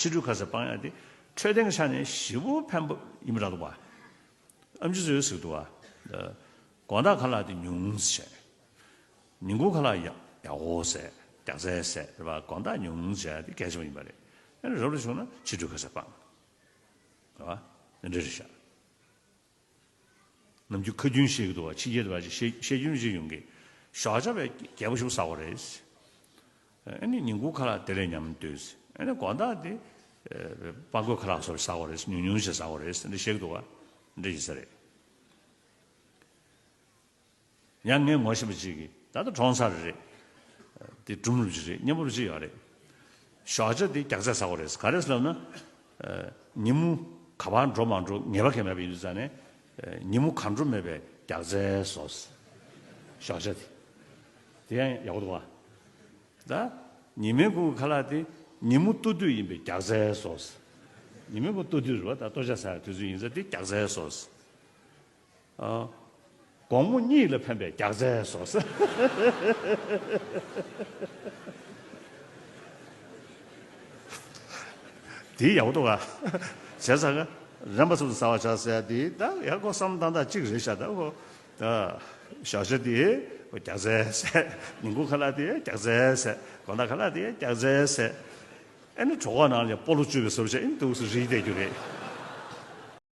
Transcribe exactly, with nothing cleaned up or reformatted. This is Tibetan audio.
ཕྱི་དྲོའི་ཁ་ཟས་སྤང་ཡག་དེ་འཕྲོད་བསྟེན་གྱི་ཆ་ནས་ཞེ་པོ་ཕན་པ་ཡིན་པ་འདྲ་འདུག་བ། ཨེམ་ཆི་ཚོས་ཟེར་གྱི་འདུག་བ། དགོང་དག་ཁ་ལག་དེ་ཉུང་ཙམ་བྱས། ཉིན་གུང་ཁ་ལག་ཡག་ཡག་པོ་བཟས། རྒྱགས་ཚལ་བཟས་རེད་པ། དགོང་དག་ཉུང་ཙམ་བྱས་དེ་གལ་ཆེན་པོ་ཡིན་པ་རེད། ཨ་ནི་རབ་རུབ་བྱུང་ན་ཕྱི་དྲོའི་ཁ་ཟས་སྤང་། རེད་པ། དེ་འདྲ་རེད་ཤག་ནམ་རྒྱུན་ཁ་རྒྱུན་བཤད་ཀྱི་འདུག་བ། ཕྱི་རྒྱལ་དུ་བ་ཅིག་བཤད་བཤད་རྒྱུན་ཅིག་ཡོང་གི། ཞོགས་ཇ་བས་རྒྱས་པོ་ཞིག་ཟ་དགོས་རེད། ཨ་ནི་ཉིན་གུང་ཁ་ལག་དེ་ལས་ཉམས་འདོད། ཨ་ནི་དགོང་དག་དེ་སྤང་རྒོད་ཁ་ལག་སོགས་ཟ་དགོས་རེད། ཉུང་ཉུང་ཞིག་ཟ་དགོས་རེད། འདི་བཤད་ཀྱི་འདུག་བ། འདི་ཡིན་ས་རེད། ཡང་ངས་ངོ་ཤེས་པ་ཅིག་གིས། ད་ལྟ་གྲོངས་ཚར་རེད། དེ་སྒྲུང་རབ་ཅིག་རེད། སྙན་པོ་རབ་ཅིག་ཡོད་རེད། ཞོགས་ཇ་དེ་རྒྱགས་ཚད་ཟ་དགོས་རེད། ག་རེ་ཟེར་ལབ་ན། ཉིན་མོ་ག་པར་འགྲོ་མ་འགྲོ་ངེས་པ་གང་ཡང་མེད་པ་ཡིན་དུས་ཙང་ནས། ཉིན་མོ་གང་འགྲོ་མེད་པའི་རྒྱགས་ཚད་ཟོས། ཞོགས་ཇ་དེ། དེ་ཡང་ཡག་པོ་འདུག་བ། ད་ཉི་མའི་གུང་གི་ཁ་ལག་དེ་ཉིན་མོ་སྟོད་དུས་ཡིན་པའི་རྒྱགས་ཚད་ཟོས། ཉི་མའི་གུང་སྟོད་དུས་རེད་བ། ད་ལྟོ་ཇ་ཟ་ཡག་དུས་ཚོད་ཡིན་ཙང་དེ་རྒྱགས་ཚད་ཟོས། དགོང་མོ་གཉིད་ལ་ཕན་པའི་རྒྱགས་ཚད་ཟོས། དེ་ཡག་པོ་འདུག་ག་བྱས་ཙང་ག་རན་པ་ཚོ་ཟ་བར་བྱ་ཟེར་ཡ་དེ་ད་ཡག་པོ་བསམ་བློ་བཏང་སྟངས་གཅིག་རེད་ཤག་ད་ཁོ་ད་ཞོགས་ཇ་དེ་རྒྱགས་ཚད་ཟེར། ཉིན་གུང་ཁ་ལག་དེ་རྒྱགས་ཚད་ཟེར། དགོང་དག་ཁ་ལག་དེ་རྒྱགས་ཚད་ཟེར། ཨ་ནི་གྲོད་ཁོག་ནང་ལ་སྤོ་ལོ་བཅུག་པའི་བཟོ་བྱས་ཨ་ནི་འདུག་སེ་རིལ་བསྡད་རྒྱུ་རེད།